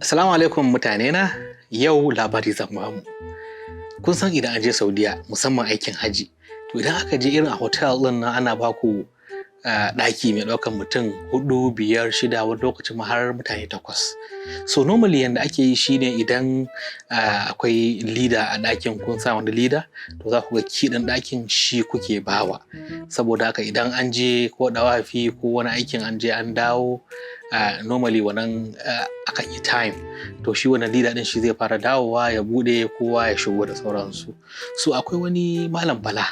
Assalamu alaikum mutane na, yau labari zan bamu. Kun san idan an je Saudiya, musamman aikin haji, to idan aka je irin a hotel din nan ana baku ɗaki mai ɗaukan mutum hudu, biyar, shida, wani lokacin ma har mutane takwas. So normally yanda ake yi shine idan akwai leader a ɗakin, kun sa wani leader, to za ku ga key ɗin ɗakin shi kuke bawa. Saboda haka idan an je ko ɗawafi ko wani aikin, an je an dawo, normally wannan akan yi time, to shi wannan leader ɗin shi zai fara dawowa ya buɗe, kowa ya shigo da sauransu. So akwai wani Malam Bala,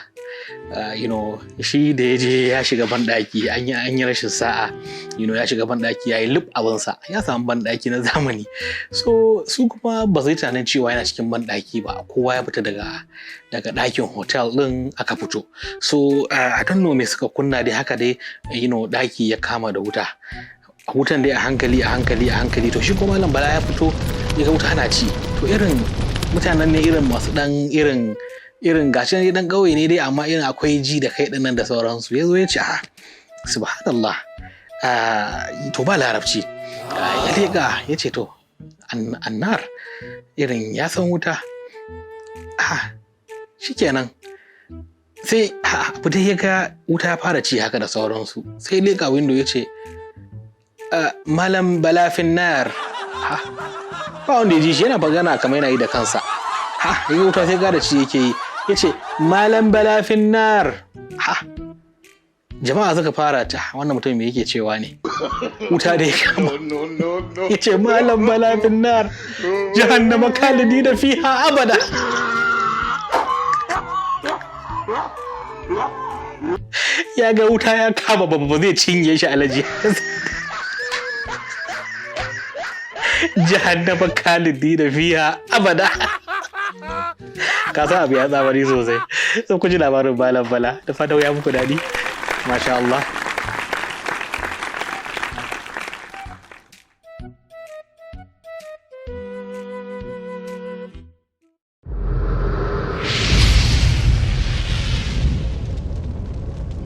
shi da ya je ya shiga banɗaki, an yi rashin sa'a, ya shiga banɗaki ya yi lub abinsa, ya samu banɗaki na zamani. So su kuma ba su yi tunanin cewa yana cikin banɗaki ba. Kowa ya fita daga ɗakin hotel ɗin aka fito. So I don't know me suka kunna dai haka dai, ɗaki ya kama da wuta. Wutan dai a hankali, a hankali, a hankali. To shi kuma Malam Bala ya fito ya ga wuta na ci. To irin mutanen ne, irin masu ɗan irin gashi ne, dan ƙauye ne dai, amma irin akwai ji da kai dinnan da sauransu. Ya zo ya ce, "Ah, subhanallah." To ba Larabci, ya leƙa ya ce, "To annar," irin ya san wuta. Ah, shikenan, sai abu dai ya ga wuta ya fara ci haka da sauransu. Sai leƙa window ya ce, "Malam Bala finnar." Ba wanda ya ji shi, yana magana kamar yana yi da kansa. Ha, ya wuta sai gara ci yake yi. Ya ce, "Malam Bala finnar." Ha, jama'a suka fara ta, "Wannan mutum me yake cewa ne?" Wuta da ya kama. Ya ce, "Malam Bala finnar, jahannama khalidina fiha abada." Ya ga wuta ya kama babba zai cinye shi alaji. Jahannama khalidina fiha abada. Ka san abu ya tsamari sosai. Sai ku ji labarin Malam Bala, da fatan ya muku daɗi. Masha Allah.